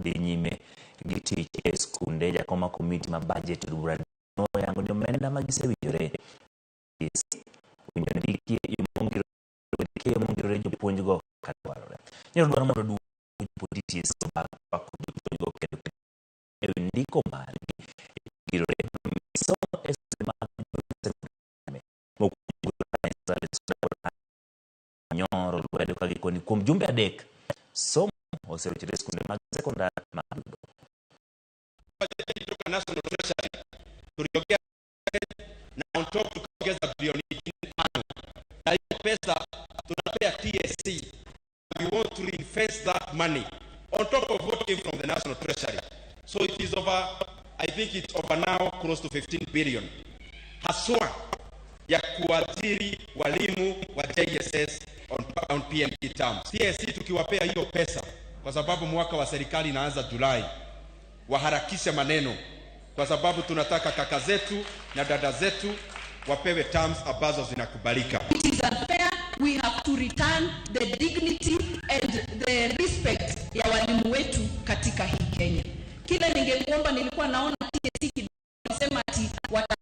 dhi nyime gi tich e skunde. Jakom mar komiti ma budget od bura noyango ni omenda ma gisewinjore winjo ndikie yo mongirore jopuonjgo ka dwarore. Nyoro dwaro mondo duoko jopuonj TSC bang' rwako jopuonjgo kendo e wi ndiko margi girore somo e skunde mag nyoro lwedo ka gikoni kuom jumbe 3 somo oserochore e skunde mag sekondar mag Kutoka National Treasury tuliongea na on top tukaongeza bilioni 5, na hiyo pesa tunapea TSC. We want to reinvest that money on top of what came from the National Treasury. So it is over, I think it's over now close to 15 billion haswa ya kuajiri walimu wa JSS on PME terms. TSC tukiwapea hiyo pesa, kwa sababu mwaka wa serikali inaanza Julai, waharakishe maneno, kwa sababu tunataka kaka zetu na dada zetu wapewe terms ambazo zinakubalika. It is unfair. We have to return the dignity and the respect ya walimu wetu katika hii Kenya. Kile ningekuomba, nilikuwa naona TSC sema ati wata